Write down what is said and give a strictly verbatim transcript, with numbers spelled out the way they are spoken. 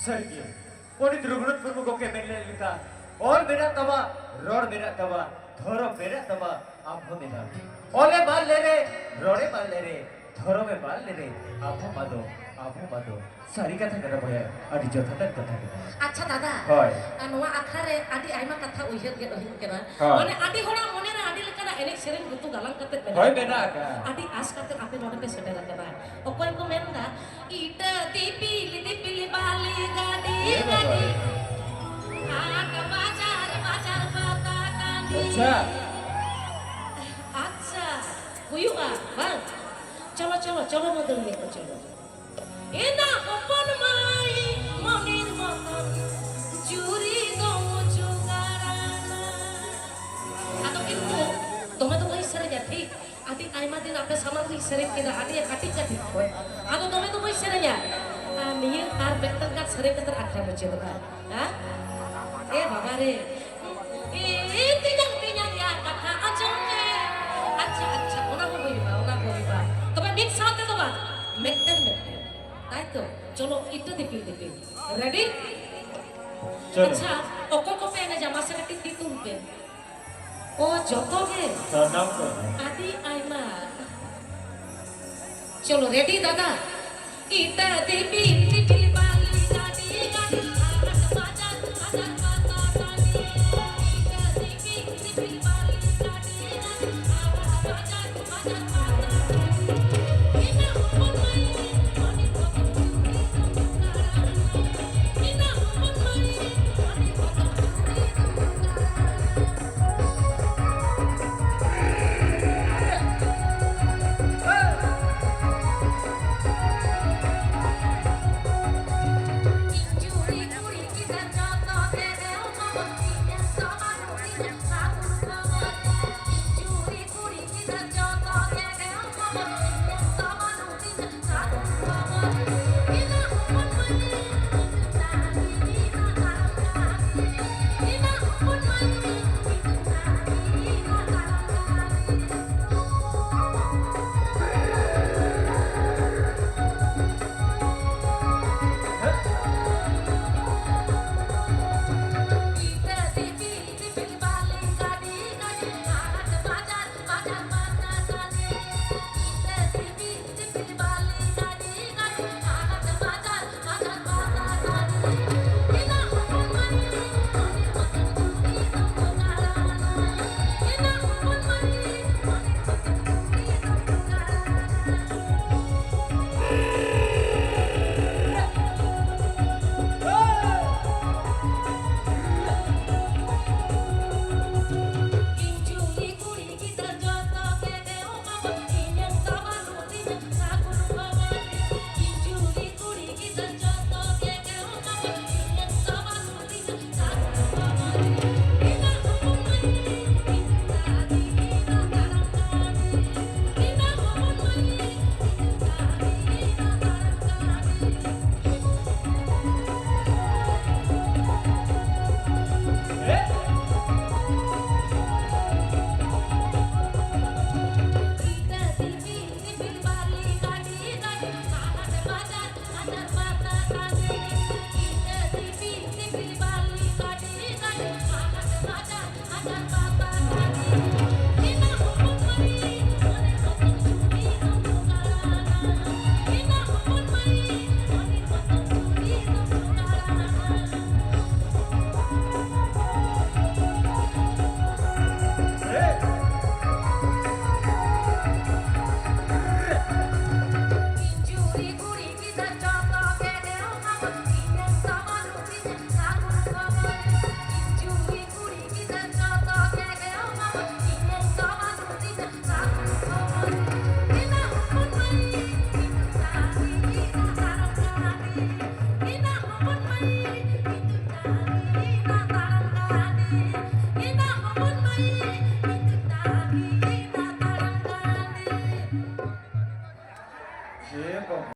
ᱥᱟᱹᱨᱤᱜᱮ, ᱯᱚᱱᱰᱤᱛ ᱨᱚᱜᱷᱩᱱᱟᱛᱷ ᱢᱩᱨᱢᱩ ᱜᱚᱢᱠᱮ ᱢᱮᱱ ᱞᱮᱫ ᱞᱮᱠᱟ, ᱚᱞ ᱢᱮᱱᱟᱜ ᱛᱟᱢᱟ, ᱨᱚᱲ ᱢᱮᱱᱟᱜ ᱛᱟᱢᱟ, ᱫᱷᱚᱨᱚᱢ ᱢᱮᱱᱟᱜ ᱛᱟᱢᱟ, ᱟᱢ ᱦᱚᱸ ᱢᱮᱱᱟᱢ᱾ ᱚᱞᱮ ᱢᱟᱞ ᱞᱮᱨᱮ, ᱨᱚᱲᱮ ᱢᱟᱞ ᱞᱮᱨᱮ, ᱫᱷᱚᱨᱚᱢᱮ ᱢᱟᱞ ᱞᱮᱨᱮ, ᱟᱵᱚ ᱢᱟᱫᱚ, ᱟᱵᱚ ᱢᱟᱫᱚ᱾ ᱥᱟᱹᱨᱤ ᱠᱟᱛᱷᱟ ᱠᱟᱱᱟ ᱵᱚᱭᱦᱟ, ᱟᱹᱰᱤ ᱡᱚᱛᱷᱟᱛᱟᱱ ᱠᱟᱛᱷᱟ ᱠᱟᱱᱟ᱾ ᱟᱪᱪᱷᱟ ᱫᱟᱫᱟ, ᱦᱳᱭ᱾ ᱟᱨ ᱱᱚᱣᱟ ᱟᱠᱷᱲᱟ ᱨᱮ ᱟᱹᱰᱤ ᱟᱭᱢᱟ ᱠᱟᱛᱷᱟ ᱩᱭᱦᱟᱹᱨ ᱜᱮ ᱦᱩᱭᱩᱜ ᱠᱟᱱᱟ᱾ ᱦᱳᱭ᱾ ᱢᱟᱱᱮ ᱟᱹᱰᱤ ᱦᱚᱲᱟᱜ ᱢᱚᱱᱮ ᱨᱮ ᱟᱹᱰᱤ ᱞᱮᱠᱟᱱᱟᱜ ᱮᱱᱮᱡ ᱥᱮᱨᱮᱧ ᱜᱩᱛᱩ ᱜᱟᱞᱟᱝ ᱠᱟᱛᱮ ᱢᱮᱱᱟᱜ ᱦᱳᱭ, ᱠᱚᱣᱟ᱾ ᱢᱮᱱᱟᱜ ᱟᱠᱟᱫᱼᱟ᱾ ᱟᱹᱰᱤ ᱟᱸᱥ ᱠᱟᱛᱮ ᱟᱯᱮ ᱱᱚᱰᱮ ᱯᱮ ᱥᱮᱴᱮᱨ ᱟᱠᱟᱱᱟ᱾ ᱚᱠᱚᱭ ᱠᱚ ᱢᱮᱱᱫᱟ, ᱤᱴᱟᱹ ᱫᱤᱯᱤᱞ ᱫᱤᱯᱤᱞ ᱵᱟᱞᱤ ᱜᱟᱹᱰᱤ ᱮ ᱵᱟᱵᱟ ᱜᱟᱹᱰᱤ, ᱨᱮ᱾ ᱦᱟᱴ ᱵᱟᱡᱟᱨ ᱵᱟᱡᱟᱨ ᱯᱟᱛᱟ ᱴᱟᱺᱰᱤ᱾ ᱟᱪᱪᱷᱟ᱾ ᱟᱪᱪᱷᱟ, ᱦᱩᱭᱩᱜᱼᱟ ᱵᱟᱝ? ᱪᱚᱞᱚ, ᱪᱚᱞᱚ, ᱪᱚᱞᱚ ᱢᱟᱹᱫᱟᱹᱲᱤᱭᱟᱹ ᱠᱚ, ᱪᱚᱞᱚ᱾ ᱮᱱᱟ ᱦᱚᱯᱚᱱ ᱢᱟᱹᱭ ᱢᱚᱱᱤᱨ ᱢᱚᱛᱚᱱ ᱡᱩᱨᱤ ᱫᱚ ᱡᱚᱜᱟᱲᱟᱱᱟ᱾ ᱟᱫᱚ ᱠᱤᱱᱛᱩ ᱫᱚᱢᱮ ᱫᱚ ᱵᱟᱹᱧ ᱥᱮᱨᱮᱧᱟ, ᱴᱷᱤᱠ? ᱟᱹᱰᱤ ᱟᱭᱢᱟ ᱫᱤᱱ ᱟᱯᱮ ᱥᱟᱢᱟᱝ ᱨᱤᱧ ᱥᱮᱨᱮᱧ ᱠᱮᱫᱟ, ᱟᱹᱰᱤ ᱠᱟᱹᱴᱤᱡ ᱠᱟᱹᱴᱤᱡ ᱠᱷᱚᱱ᱾ ᱟᱫᱚ ᱫᱚᱢᱮ ᱫᱚ ᱵᱟᱹᱧ ᱥᱮᱨᱮᱧᱟ᱾ ᱟᱨ ᱱᱤᱭᱟᱹ ᱟᱨ ᱢᱤᱫᱴᱟᱝ ᱜᱟᱱ ᱥᱮᱨᱮᱧ ᱠᱟᱛᱮ ᱟᱠᱷᱲᱟ ᱢᱩᱪᱟᱹᱫᱚᱜᱼᱟ᱾ ᱦᱮᱸ? ᱮ ᱵᱟᱵᱟ ᱨᱮ᱾ ᱮ ᱛᱮᱧᱟᱝ, ᱛᱮᱧᱟᱝ ᱭᱟ, ᱠᱟᱛᱷᱟ ᱟᱸᱡᱚᱢ ᱢᱮ᱾ ᱟᱪᱪᱷᱟ, ᱟᱪᱪᱷᱟ, ᱚᱱᱟ ᱦᱚᱸ ᱦᱩᱭᱩᱜᱼᱟ, ᱚᱱᱟ ᱦᱚᱸ ᱦᱩᱭᱩᱜᱼᱟ᱾ ᱛᱚᱵᱮ ᱢᱤᱫ ᱥᱟᱶ ᱛᱮᱫᱚ ᱵᱟᱝ, ᱢᱤᱫᱴᱮᱱ, ᱢᱤᱫᱴᱮᱱ᱾ ᱛᱟᱭ ᱛᱚ? ᱪᱚᱞᱚ, ᱤᱴᱟᱹ ᱫᱤᱯᱤᱞ, ᱫᱤᱯᱤᱞ᱾ ᱨᱮᱰᱤ? ᱪᱚᱞᱚ᱾ ᱟᱪᱪᱷᱟ, ᱚᱠᱚᱭ ᱠᱚᱯᱮ ᱮᱱᱮᱡᱟ? ᱢᱟᱥᱮ ᱠᱟᱹᱴᱤᱡ ᱛᱤ ᱛᱩᱞ ᱯᱮ᱾ ᱚ, ᱡᱚᱛᱚ ᱜᱮ? ᱥᱟᱱᱟᱢ ᱠᱚ᱾ ᱟᱹᱰᱤ ᱟᱭᱢᱟ᱾ ᱪᱚᱞᱚ, ᱨᱮᱰᱤ ᱫᱟᱫᱟ? ᱤᱴᱟᱹ ᱫᱤᱯᱤᱞ,